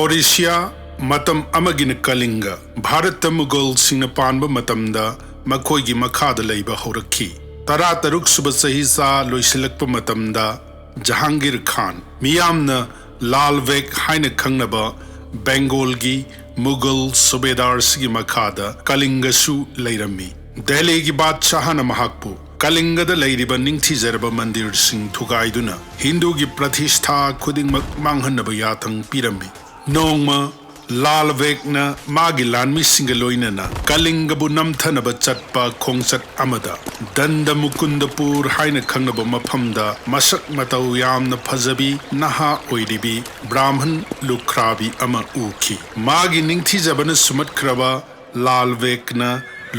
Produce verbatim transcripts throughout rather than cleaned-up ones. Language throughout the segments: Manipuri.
ꯑꯣꯔꯤꯁꯤꯌꯥ, ꯃꯇꯝ ꯑꯃꯒꯤꯅ ꯀꯂꯤꯡꯒ, ꯚꯥꯔꯠꯇ ꯃꯨꯒꯜꯁꯤꯡꯅ ꯄꯥꯟꯕ ꯃꯇꯝꯗ ꯃꯈꯣꯏꯒꯤ ꯃꯈꯥꯗ ꯂꯩꯕ ꯍꯧꯔꯛꯈꯤ꯫ ꯇꯔꯥꯇꯔꯨꯛ ꯁꯨꯕ ꯆꯍꯤꯆꯥ ꯂꯣꯏꯁꯤꯜꯂꯛꯄ ꯃꯇꯝꯗ ꯖꯍꯥꯡꯒꯤꯔ ꯈꯥꯟ, ꯃꯤꯌꯥꯝꯅ ꯂꯥꯜ ꯕꯦꯒ ꯍꯥꯏꯅ ꯈꯪꯅꯕ ꯕꯦꯡꯒꯣꯜꯒꯤ ꯃꯨꯒꯜ ꯁꯨꯕꯦꯗꯥꯔꯁꯤꯒꯤ ꯃꯈꯥꯗ ꯀꯂꯤꯡꯒꯁꯨ ꯂꯩꯔꯝꯃꯤ꯫ ꯗꯦꯜꯂꯤꯒꯤ ꯕꯥꯗꯁꯥꯍꯅ ꯃꯍꯥꯛꯄꯨ ꯀꯂꯤꯡꯒꯗ ꯂꯩꯔꯤꯕ ꯅꯤꯡꯊꯤꯖꯔꯕ ꯃꯟꯗꯤꯔꯁꯤꯡ ꯊꯨꯒꯥꯏꯗꯨꯅ ꯍꯤꯟꯗꯨꯒꯤ ꯄ꯭ꯔꯇꯤꯁꯊꯥ ꯈꯨꯗꯤꯡꯃꯛ ꯃꯥꯡꯍꯟꯅꯕ ꯌꯥꯊꯪ ꯄꯤꯔꯝꯃꯤ꯫ ꯅꯣꯡꯃ ꯂꯥꯜ ꯕꯦꯒꯅ ꯃꯥꯒꯤ ꯂꯥꯟꯃꯤꯁꯤꯡꯒ ꯂꯣꯏꯅꯅ ꯀꯂꯤꯡꯒꯕꯨ ꯅꯝꯊꯅꯕ ꯆꯠꯄ ꯈꯣꯡꯆꯠ ꯑꯃꯗ ꯗꯟꯗ ꯃꯨꯀꯨꯟꯗꯄꯨꯔ ꯍꯥꯏꯅ ꯈꯪꯅꯕ ꯃꯐꯝꯗ ꯃꯁꯛ ꯃꯇꯧ ꯌꯥꯝꯅ ꯐꯖꯕꯤ ꯅꯍꯥ ꯑꯣꯏꯔꯤꯕꯤ ꯕ꯭ꯔꯥꯍꯃꯟ ꯂꯨꯈ꯭ꯔꯥꯕꯤ ꯑꯃ ꯎꯈꯤ꯫ ꯃꯥꯒꯤ ꯅꯤꯡꯊꯤꯖꯕꯅ ꯁꯨꯝꯍꯠꯈ꯭ꯔꯕ ꯂꯥꯜ ꯕꯦꯒꯅ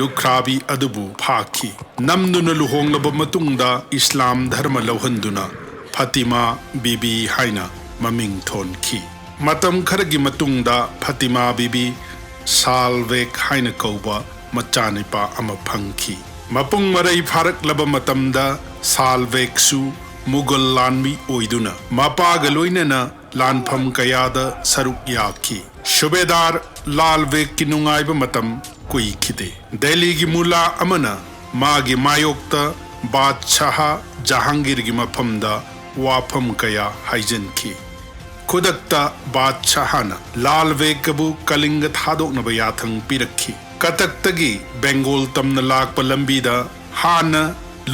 ꯂꯨꯈ꯭ꯔꯥꯕꯤ ꯑꯗꯨꯕꯨ ꯐꯥꯈꯤ꯫ ꯅꯝꯗꯨꯅ ꯂꯨꯍꯣꯡꯂꯕ ꯃꯇꯨꯡꯗ ꯏꯁꯂꯥꯝ ꯙꯔꯃ ꯂꯧꯍꯟꯗꯨꯅ ꯐꯥꯇꯤꯃꯥ ꯕꯤꯕꯤ ꯍꯥꯏꯅ ꯃꯃꯤꯡ ꯊꯣꯟꯈꯤ꯫ ꯃꯇꯝ ꯈꯔꯒꯤ ꯃꯇꯨꯡꯗ ꯐꯥꯇꯤꯃꯥ ꯕꯤꯕꯤ ꯁꯥꯜ ꯕꯦꯒ ꯍꯥꯏꯅ ꯀꯧꯕ ꯃꯆꯥꯅꯤꯄꯥ ꯑꯃ ꯐꯪꯈꯤ꯫ ꯃꯄꯨꯡ ꯃꯔꯩ ꯐꯥꯔꯛꯂꯕ ꯃꯇꯝꯗ ꯁꯥꯜ ꯕꯦꯒꯁꯨ ꯃꯨꯒꯜ ꯂꯥꯟꯃꯤ ꯑꯣꯏꯗꯨꯅ ꯃꯄꯥꯒ ꯂꯣꯏꯅꯅ ꯂꯥꯟꯐꯝ ꯀꯌꯥꯗ ꯁꯔꯨꯛ ꯌꯥꯈꯤ꯫ ꯁꯨꯕꯦꯗꯥꯔ ꯂꯥꯜ ꯕꯦꯒꯀꯤ ꯅꯨꯡꯉꯥꯏꯕ ꯃꯇꯝ ꯀꯨꯏꯈꯤꯗꯦ꯫ ꯗꯦꯜꯂꯤꯒꯤ ꯃꯨꯂꯥ ꯑꯃꯅ ꯃꯥꯒꯤ ꯃꯥꯌꯣꯛꯇ ꯕꯥꯗꯁꯥꯍ ꯖꯍꯥꯡꯒꯤꯔꯒꯤ ꯃꯐꯝꯗ ꯋꯥꯐꯝ ꯀꯌꯥ ꯍꯥꯏꯖꯤꯟꯈꯤ꯫ ꯈꯨꯗꯛꯇ ꯕꯥꯗꯁꯥꯍꯅ ꯂꯥꯜ ꯕꯦꯒꯕꯨ ꯀꯂꯤꯡꯒ ꯊꯥꯗꯣꯛꯅꯕ ꯌꯥꯊꯪ ꯄꯤꯔꯛꯈꯤ꯫ ꯀꯇꯛꯇꯒꯤ ꯕꯦꯡꯒꯣꯜ ꯇꯝꯅ ꯂꯥꯛꯄ ꯂꯝꯕꯤꯗ ꯍꯥꯟꯅ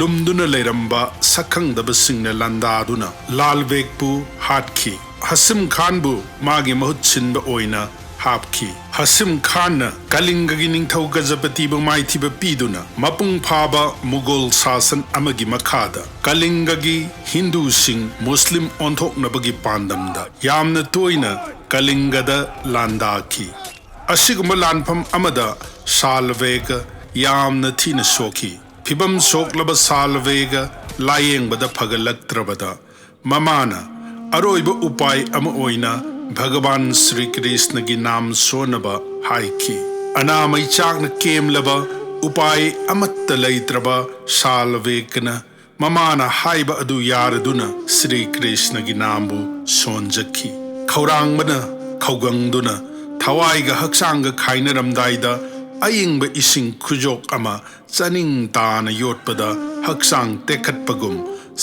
ꯂꯨꯝꯗꯨꯅ ꯂꯩꯔꯝꯕ ꯁꯛꯈꯪꯗꯕꯁꯤꯡꯅ ꯂꯥꯟꯗꯥꯗꯨꯅ ꯂꯥꯜ ꯕꯦꯒꯄꯨ ꯍꯥꯠꯈꯤ꯫ ꯍꯁꯤꯝ ꯈꯥꯟꯕꯨ ꯃꯥꯒꯤ ꯃꯍꯨꯠ ꯁꯤꯟꯕ ꯑꯣꯏꯅ ꯍꯥꯞꯈꯤ꯫ ꯍꯁꯤꯝ ꯈꯥꯟꯅ ꯀꯂꯤꯡꯒꯒꯤ ꯅꯤꯡꯊꯧ ꯒꯖꯄꯇꯤꯕꯨ ꯃꯥꯏꯊꯤꯕ ꯄꯤꯗꯨꯅ ꯃꯄꯨꯡ ꯐꯥꯕ ꯃꯨꯒꯣꯜ ꯁꯥꯁꯟ ꯑꯃꯒꯤ ꯃꯈꯥꯗ ꯀꯂꯤꯡꯒꯒꯤ ꯍꯤꯟꯗꯨꯁꯤꯡ ꯃꯨꯁꯂꯤꯝ ꯑꯣꯟꯊꯣꯛꯅꯕꯒꯤ ꯄꯥꯟꯗꯝꯗ ꯌꯥꯝꯅ ꯇꯣꯏꯅ ꯀꯂꯤꯡꯒꯗ ꯂꯥꯟꯗꯥꯈꯤ꯫ ꯑꯁꯤꯒꯨꯝꯕ ꯂꯥꯟꯐꯝ ꯑꯃꯗ ꯁꯥꯜ ꯕꯦꯒ ꯌꯥꯝꯅ ꯊꯤꯅ ꯁꯣꯛꯈꯤ꯫ ꯐꯤꯚꯝ ꯁꯣꯛꯂꯕ ꯁꯥꯜ ꯕꯦꯒ ꯂꯥꯌꯦꯡꯕꯗ ꯐꯒꯠꯂꯛꯇ꯭ꯔꯕꯗ ꯃꯃꯥꯅ ꯑꯔꯣꯏꯕ ꯎꯄꯥꯏ ꯑꯃ ꯑꯣꯏꯅ ꯚꯒꯋꯥꯟ ꯁ꯭ꯔꯤ ꯀ꯭ꯔꯤꯁꯅꯒꯤ ꯅꯥꯝ ꯁꯣꯟꯅꯕ ꯍꯥꯏꯈꯤ꯫ ꯑꯅꯥ ꯃꯩꯆꯥꯛꯅ ꯀꯦꯝꯂꯕ ꯎꯄꯥꯏ ꯑꯃꯠꯇ ꯂꯩꯇ꯭ꯔꯕ ꯁꯥꯜ ꯕꯦꯒꯅ ꯃꯃꯥꯅ ꯍꯥꯏꯕ ꯑꯗꯨ ꯌꯥꯔꯗꯨꯅ ꯁ꯭ꯔꯤ ꯀ꯭ꯔꯤꯁꯅꯒꯤ ꯅꯥꯝꯕꯨ ꯁꯣꯟꯖꯈꯤ꯫ ꯈꯧꯔꯥꯡꯕꯅ ꯈꯧꯒꯪꯗꯨꯅ ꯊꯋꯥꯏꯒ ꯍꯛꯆꯥꯡꯒ ꯈꯥꯏꯅꯔꯝꯗꯥꯏꯗ ꯑꯏꯪꯕ ꯏꯁꯤꯡ ꯈꯨꯖꯣꯛ ꯑꯃ ꯆꯥꯅꯤꯡ ꯇꯥꯅ ꯌꯣꯠꯄꯗ ꯍꯛꯆꯥꯡ ꯇꯦꯛꯈꯠꯄꯒꯨꯝ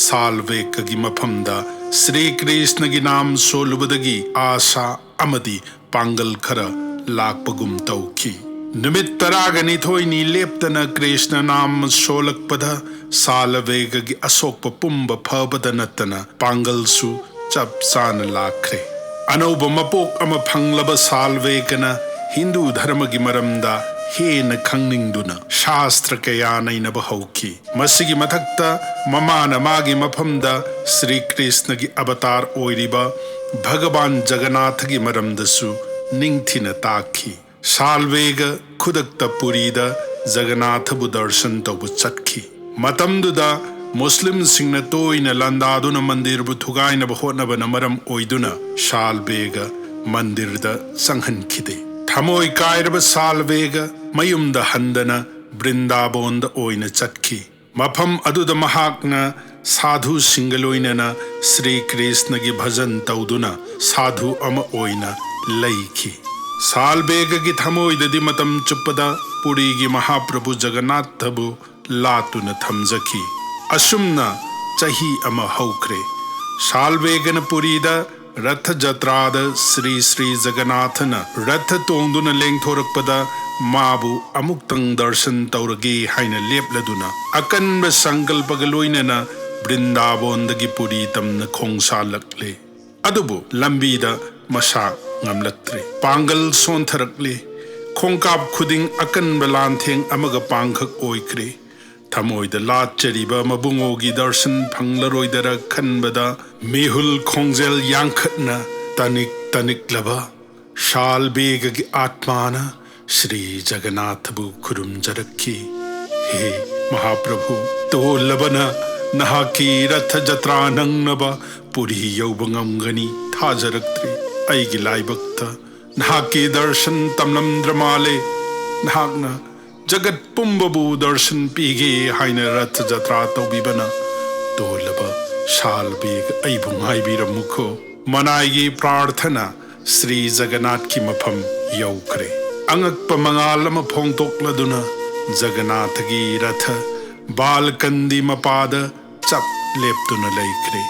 ꯁꯥꯜꯕꯦꯒꯒꯤ ꯃꯐꯝꯗ ꯁ꯭ꯔꯤ ꯀ꯭ꯔꯤꯁꯅꯒꯤ ꯅꯥꯝ ꯁꯣꯜꯂꯨꯕꯗꯒꯤ ꯑꯥꯁꯥ ꯑꯃꯗꯤ ꯄꯥꯡꯒꯜ ꯈꯔ ꯂꯥꯛꯄꯒꯨꯝ ꯇꯧꯈꯤ꯫ ꯅꯨꯃꯤꯠ ꯇꯔꯥꯒ ꯅꯤꯊꯣꯏꯅꯤ ꯂꯦꯞꯇꯅ ꯀ꯭ꯔꯤꯁꯅ ꯅꯥꯝ ꯁꯣꯜꯂꯛꯄꯗ ꯁꯥꯜꯕꯦꯒꯒꯤ ꯑꯁꯣꯛꯄ ꯄꯨꯝꯕ ꯐꯕꯗ ꯅꯠꯇꯅ ꯄꯥꯡꯒꯜꯁꯨ ꯆꯞ ꯆꯥꯅ ꯂꯥꯛꯈ꯭ꯔꯦ꯫ ꯑꯅꯧꯕ ꯃꯄꯣꯛ ꯑꯃ ꯐꯪꯂꯕ ꯁꯥꯜꯕꯦꯒꯅ ꯍꯤꯟꯗꯨ ꯙꯔꯃꯒꯤ ꯃꯔꯝꯗ ꯍꯦꯟꯅ ꯈꯪꯅꯤꯡꯗꯨꯅ ꯁꯥꯁꯇ꯭ꯔ ꯀꯌꯥ ꯅꯩꯅꯕ ꯍꯧꯈꯤ꯫ ꯃꯁꯤꯒꯤ ꯃꯊꯛꯇ ꯃꯃꯥꯅ ꯃꯥꯒꯤ ꯃꯐꯝꯗ ꯁ꯭ꯔꯤ ꯀ꯭ꯔꯤꯁꯅꯒꯤ ꯑꯕꯇꯥꯔ ꯑꯣꯏꯔꯤꯕ ꯚꯒꯕꯥꯟ ꯖꯒꯟꯅꯥꯊꯒꯤ ꯃꯔꯝꯗꯁꯨ ꯅꯤꯡꯊꯤꯅ ꯇꯥꯛꯈꯤ꯫ ꯁꯥꯜꯕꯦꯒ ꯈꯨꯗꯛꯇ ꯄꯨꯔꯤꯗ ꯖꯒꯟꯅꯥꯊꯕꯨ ꯗꯔꯁꯟ ꯇꯧꯕ ꯆꯠꯈꯤ꯫ ꯃꯇꯝꯗꯨꯗ ꯃꯨꯁꯂꯤꯝꯁꯤꯡꯅ ꯇꯣꯏꯅ ꯂꯥꯟꯗꯥꯗꯨꯅ ꯃꯟꯗꯤꯔꯕꯨ ꯊꯨꯒꯥꯏꯅꯕ ꯍꯣꯠꯅꯕꯅ ꯃꯔꯝ ꯑꯣꯏꯗꯨꯅ ꯁꯥꯜꯕꯦꯒ ꯃꯟꯗꯤꯔꯗ ꯆꯪꯍꯟꯈꯤꯗꯦ꯫ ꯊꯃꯣꯏ ꯀꯥꯏꯔꯕ ꯁꯥꯜꯕꯦꯒ ꯃꯌꯨꯝꯗ ꯍꯟꯗꯅ ꯕ꯭ꯔꯤꯟꯗꯥꯕꯣꯟꯗ ꯑꯣꯏꯅ ꯆꯠꯈꯤ꯫ ꯃꯐꯝ ꯑꯗꯨꯗ ꯃꯍꯥꯛꯅ ꯁꯥꯙꯨꯁꯤꯡꯒ ꯂꯣꯏꯅꯅ ꯁ꯭ꯔꯤ ꯀ꯭ꯔꯤꯁꯅꯒꯤ ꯚꯖꯟ ꯇꯧꯗꯨꯅ ꯁꯥꯙꯨ ꯑꯃ ꯑꯣꯏꯅ ꯂꯩꯈꯤ꯫ ꯁꯥꯜꯕꯦꯒꯒꯤ ꯊꯃꯣꯏꯗꯗꯤ ꯃꯇꯝ ꯆꯨꯞꯄꯗ ꯄꯨꯔꯤꯒꯤ ꯃꯍꯥꯄ꯭ꯔꯚꯨ ꯖꯒꯟꯅꯥꯊꯕꯨ ꯂꯥꯠꯇꯨꯅ ꯊꯝꯖꯈꯤ꯫ ꯑꯁꯨꯝꯅ ꯆꯍꯤ ꯑꯃ ꯍꯧꯈ꯭ꯔꯦ꯫ ꯁꯥꯜꯕꯦꯒꯅ ꯄꯨꯔꯤꯗ ꯔꯊ ꯖꯇ꯭ꯔꯥꯗ ꯁ꯭ꯔꯤ ꯁ꯭ꯔꯤ ꯖꯒꯟꯅꯥꯊꯅ ꯔꯊ ꯇꯣꯡꯗꯨꯅ ꯂꯦꯡꯊꯣꯔꯛꯄꯗ ꯃꯥꯕꯨ ꯑꯃꯨꯛꯇꯪ ꯗꯔꯁꯟ ꯇꯧꯔꯒꯦ ꯍꯥꯏꯅ ꯂꯦꯞꯂꯗꯨꯅ ꯑꯀꯟꯕ ꯁꯪꯀꯜꯄꯒ ꯂꯣꯏꯅꯅ ꯕ꯭ꯔꯤꯟꯗꯥꯕꯣꯟꯗꯒꯤ ꯄꯨꯔꯤ ꯇꯝꯅ ꯈꯣꯡꯁꯥꯜꯂꯛꯂꯦ꯫ ꯑꯗꯨꯕꯨ ꯂꯝꯕꯤꯗ ꯃꯁꯥ ꯉꯝꯂꯛꯇ꯭ꯔꯦ꯫ ꯄꯥꯡꯒꯜ ꯁꯣꯟꯊꯔꯛꯂꯦ꯫ ꯈꯣꯡꯀꯥꯞ ꯈꯨꯗꯤꯡ ꯑꯀꯟꯕ ꯂꯥꯟꯊꯦꯡ ꯑꯃꯒ ꯄꯥꯡꯈꯛ ꯑꯣꯏꯈ꯭ꯔꯦ꯫ ꯊꯃꯣꯏꯗ ꯂꯥꯠꯆꯔꯤꯕ ꯃꯕꯨꯡꯉꯣꯒꯤ ꯗꯔꯁꯟ ꯐꯪꯂꯔꯣꯏꯗꯔ ꯈꯟꯕꯗ ꯃꯤꯍꯨꯜ ꯈꯣꯡꯖꯦꯜ ꯌꯥꯡꯈꯠꯅ ꯇꯅꯤꯛ ꯇꯅꯤꯛꯂꯕ ꯁꯥꯜꯕꯦꯒꯒꯤ ꯑꯥꯠꯃꯥꯅ ꯁ꯭ꯔꯤ ꯖꯒꯟꯅꯥꯊꯕꯨ ꯈꯨꯔꯨꯝꯖꯔꯛꯈꯤ꯫ ꯍꯦ ꯃꯍꯥꯄ꯭ꯔꯚꯨ, ꯇꯣꯜꯂꯕꯅ ꯅꯍꯥꯛꯀꯤ ꯔꯊ ꯖꯇ꯭ꯔꯥ ꯅꯪꯅꯕ ꯄꯨꯔꯤ ꯌꯧꯕ ꯉꯝꯒꯅꯤ ꯊꯥꯖꯔꯛꯇ꯭ꯔꯦ꯫ ꯑꯩꯒꯤ ꯂꯥꯏꯕꯛꯇ ꯅꯍꯥꯛꯀꯤ ꯗꯔꯁꯟ ꯇꯝꯂꯝꯗ꯭ꯔ ꯃꯥꯜꯂꯦ꯫ ꯅꯍꯥꯛꯅ ꯖꯒꯠ ꯄꯨꯝꯕꯕꯨ ꯗꯔꯁꯟ ꯄꯤꯒꯦ ꯍꯥꯏꯅ ꯔꯊ ꯖꯇ꯭ꯔꯥ ꯇꯧꯕꯤꯕꯅ ꯇꯣꯜꯂꯕ ꯁꯥꯜꯕꯦꯒ ꯑꯩꯕꯨ ꯉꯥꯏꯕꯤꯔꯝꯃꯨꯀꯣ꯫ ꯃꯅꯥꯏꯒꯤ ꯄ꯭ꯔꯥꯔꯊꯅ ꯁ꯭ꯔꯤ ꯖꯒꯟꯅꯥꯊꯀꯤ ꯃꯐꯝ ꯌꯧꯈ꯭ꯔꯦ꯫ ꯑꯉꯛꯄ ꯃꯉꯥꯜ ꯑꯃ ꯐꯣꯡꯗꯣꯛꯂꯗꯨꯅ ꯖꯒꯟꯅꯥꯊꯒꯤ ꯔꯊ ꯕꯥꯜꯀꯟꯗꯤ ꯃꯄꯥꯗ ꯆꯞ ꯂꯦꯞꯇꯨꯅ ꯂꯩꯈ꯭ꯔꯦ꯫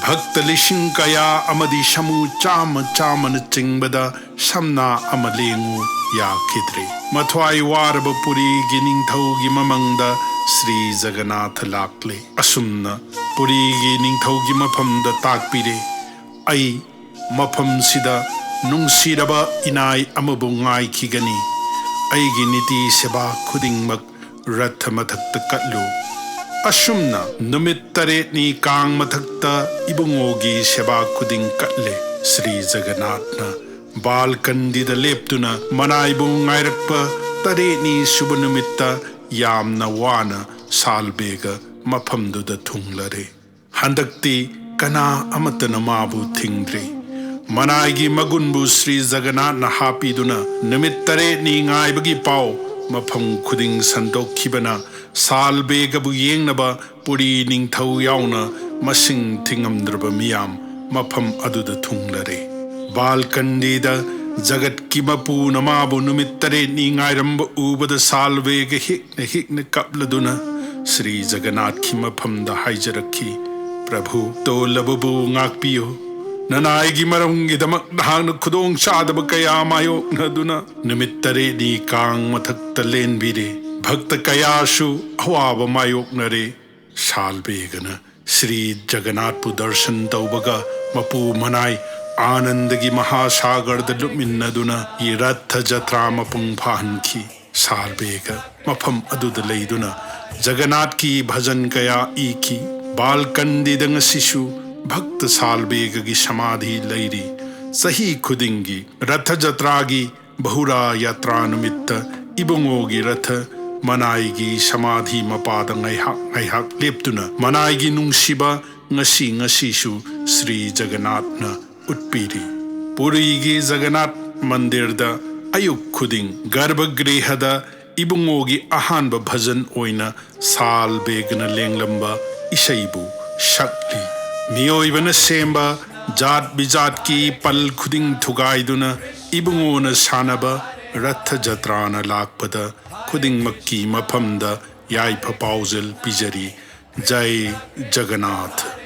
ꯚꯛꯇ ꯂꯤꯁꯤꯡ ꯀꯌꯥ ꯑꯃꯗꯤ ꯁꯃꯨ ꯆꯥꯝꯃ ꯆꯥꯝꯃꯅ ꯆꯤꯡꯕꯗ ꯁꯝꯅꯥ ꯑꯃ ꯂꯦꯡꯉꯨ ꯌꯥꯈꯤꯗ꯭ꯔꯦ꯫ ꯃꯊ꯭ꯋꯥꯏ ꯋꯥꯔꯕ ꯄꯨꯔꯤꯒꯤ ꯅꯤꯡꯊꯧꯒꯤ ꯃꯃꯪꯗ ꯁ꯭ꯔꯤ ꯖꯒꯟꯅꯥꯊ ꯂꯥꯛꯂꯦ꯫ ꯑꯁꯨꯝꯅ ꯄꯨꯔꯤꯒꯤ ꯅꯤꯡꯊꯧꯒꯤ ꯃꯐꯝꯗ ꯇꯥꯛꯄꯤꯔꯦ, "ꯑꯩ ꯃꯐꯝꯁꯤꯗ ꯅꯨꯡꯁꯤꯔꯕ ꯏꯅꯥꯏ ꯑꯃꯕꯨ ꯉꯥꯏꯈꯤꯒꯅꯤ꯫ ꯑꯩꯒꯤ ꯅꯤꯇꯤ ꯁꯦꯕꯥ ꯈꯨꯗꯤꯡꯃꯛ ꯔꯊ ꯃꯊꯛꯇ ꯀꯠꯂꯨ꯫" ꯑꯁꯨꯝꯅ ꯅꯨꯃꯤꯠ ꯇꯔꯦꯠꯅꯤ ꯀꯥꯡ ꯃꯊꯛꯇ ꯏꯕꯨꯡꯉꯣꯒꯤ ꯁꯦꯕꯥ ꯈꯨꯗꯤꯡ ꯀꯠꯂꯦ꯫ ꯁ꯭ꯔꯤ ꯖꯒꯟꯅꯥꯊꯅ ꯕꯥꯜꯀꯟꯗꯤꯗ ꯂꯦꯞꯇꯨꯅ ꯃꯅꯥꯏꯕꯨ ꯉꯥꯏꯔꯛꯄ ꯇꯔꯦꯠꯅꯤ ꯁꯨꯕ ꯅꯨꯃꯤꯠꯇ ꯌꯥꯝꯅ ꯋꯥꯅ ꯁꯥꯜꯕꯦꯒ ꯃꯐꯝꯗꯨꯗ ꯊꯨꯡꯂꯔꯦ꯫ ꯍꯟꯗꯛꯇꯤ ꯀꯅꯥ ꯑꯃꯠꯇꯅ ꯃꯥꯕꯨ ꯊꯤꯡꯗ꯭ꯔꯦ꯫ ꯃꯅꯥꯏꯒꯤ ꯃꯒꯨꯟꯕꯨ ꯁ꯭ꯔꯤ ꯖꯒꯟꯅꯥꯊꯅ ꯍꯥꯞꯄꯤꯗꯨꯅ ꯅꯨꯃꯤꯠ ꯇꯔꯦꯠꯅꯤ ꯉꯥꯏꯕꯒꯤ ꯄꯥꯎ ꯃꯐꯝ ꯈꯨꯗꯤꯡ ꯁꯟꯗꯣꯛꯈꯤꯕꯅ ꯁꯥꯜꯕꯦꯒꯕꯨ ꯌꯦꯡꯅꯕ ꯄꯨꯔꯤ ꯅꯤꯡꯊꯧ ꯌꯥꯎꯅ ꯃꯁꯤꯡ ꯊꯤꯉꯝꯗ꯭ꯔꯕ ꯃꯤꯌꯥꯝ ꯃꯐꯝ ꯑꯗꯨꯗ ꯊꯨꯡꯂꯔꯦ꯫ ꯕꯥꯜꯀꯟꯗꯤꯗ ꯖꯒꯠꯀꯤ ꯃꯄꯨꯅ ꯃꯥꯕꯨ ꯅꯨꯃꯤꯠ ꯇꯔꯦꯠꯅꯤ ꯉꯥꯏꯔꯝꯕ ꯎꯕꯗ ꯁꯥꯜꯕꯦꯒ ꯍꯤꯛꯅ ꯍꯤꯛꯅ ꯀꯞꯂꯗꯨꯅ ꯁ꯭ꯔꯤ ꯖꯒꯟꯅꯥꯊꯀꯤ ꯃꯐꯝꯗ ꯍꯥꯏꯖꯔꯛꯈꯤ, "ꯄ꯭ꯔꯚꯨ, ꯇꯣꯜꯂꯕꯕꯨ ꯉꯥꯛꯄꯤꯌꯨ꯫ ꯅꯅꯥꯏꯒꯤ ꯃꯔꯝꯒꯤꯗꯃꯛ ꯅꯍꯥꯛꯅ ꯈꯨꯗꯣꯡ ꯆꯥꯗꯕ ꯀꯌꯥ ꯃꯥꯌꯣꯛꯅꯗꯨꯅ ꯅꯨꯃꯤꯠ ꯇꯔꯦꯠꯅꯤ ꯀꯥꯡ ꯃꯊꯛꯇ ꯂꯦꯟꯕꯤꯔꯦ꯫ ꯚꯛꯇ ꯀꯌꯥꯁꯨ ꯑꯋꯥꯕ ꯃꯥꯌꯣꯛꯅꯔꯦ꯫" ꯁꯥꯜꯕꯦꯒꯅ ꯁ꯭ꯔꯤ ꯖꯒꯟꯅꯥꯊꯄꯨ ꯗꯔꯁꯟ ꯇꯧꯕꯒ ꯃꯄꯨ ꯃꯅꯥꯏ ꯑꯥꯅꯟꯗꯒꯤ ꯃꯍꯥꯁꯥꯒꯔꯗ ꯂꯨꯞꯃꯤꯟꯅꯗꯨꯅ ꯔꯊ ꯖꯇ꯭ꯔꯥ ꯃꯄꯨꯡ ꯐꯥꯍꯟꯈꯤ꯫ ꯁꯥꯜꯕꯦꯒ ꯃꯐꯝ ꯑꯗꯨꯗ ꯂꯩꯗꯨꯅ ꯖꯒꯟꯅꯥꯊꯀꯤ ꯚꯖꯟ ꯀꯌꯥ ꯏꯈꯤ꯫ ꯕꯥꯜꯀꯟꯗꯤꯗ ꯉꯁꯤꯁꯨ ꯚꯛꯇ ꯁꯥꯜꯕꯦꯒꯒꯤ ꯁꯃꯥꯙꯤ ꯂꯩꯔꯤ꯫ ꯆꯍꯤ ꯈꯨꯗꯤꯡꯒꯤ ꯔꯊ ꯖꯇ꯭ꯔꯥꯒꯤ ꯕꯍꯨꯔꯥ ꯌꯥꯇ꯭ꯔꯥ ꯅꯨꯃꯤꯠꯇ ꯏꯕꯨꯡꯉꯣꯒꯤ ꯔꯊ ꯃꯅꯥꯏꯒꯤ ꯁꯃꯥꯙꯤ ꯃꯄꯥꯗ ꯉꯥꯏꯍꯥꯛ ꯉꯥꯏꯍꯥꯛ ꯂꯦꯞꯇꯨꯅ ꯃꯅꯥꯏꯒꯤ ꯅꯨꯡꯁꯤꯕ ꯉꯁꯤ ꯉꯁꯤꯁꯨ ꯁ꯭ꯔꯤ ꯖꯒꯟꯅꯥꯊꯅ ꯎꯠꯄꯤꯔꯤ꯫ ꯄꯨꯔꯤꯒꯤ ꯖꯒꯟꯅꯥꯊ ꯃꯟꯗꯤꯔꯗ ꯑꯌꯨꯛ ꯈꯨꯗꯤꯡ ꯒꯔꯚꯒ꯭ꯔꯤꯍꯗ ꯏꯕꯨꯡꯉꯣꯒꯤ ꯑꯍꯥꯟꯕ ꯚꯖꯟ ꯑꯣꯏꯅ ꯁꯥꯜꯕꯦꯒꯅ ꯂꯦꯡꯂꯝꯕ ꯏꯁꯩꯕꯨ ꯁꯛꯂꯤ꯫ ꯃꯤꯑꯣꯏꯕꯅ ꯁꯦꯝꯕ ꯖꯥꯠ ꯕꯤꯖꯥꯠꯀꯤ ꯄꯜ ꯈꯨꯗꯤꯡ ꯊꯨꯒꯥꯏꯗꯨꯅ ꯏꯕꯨꯡꯉꯣꯅ ꯁꯥꯟꯅꯕ ꯔꯊ ꯖꯇ꯭ꯔꯥꯅ ꯂꯥꯛꯄꯗ ꯈꯨꯗꯤꯡꯃꯛꯀꯤ ꯃꯐꯝꯗ ꯌꯥꯏꯐ ꯄꯥꯎꯖꯦꯜ ꯄꯤꯖꯔꯤ꯫ ꯖꯩ ꯖꯒꯟꯅꯥꯊ꯫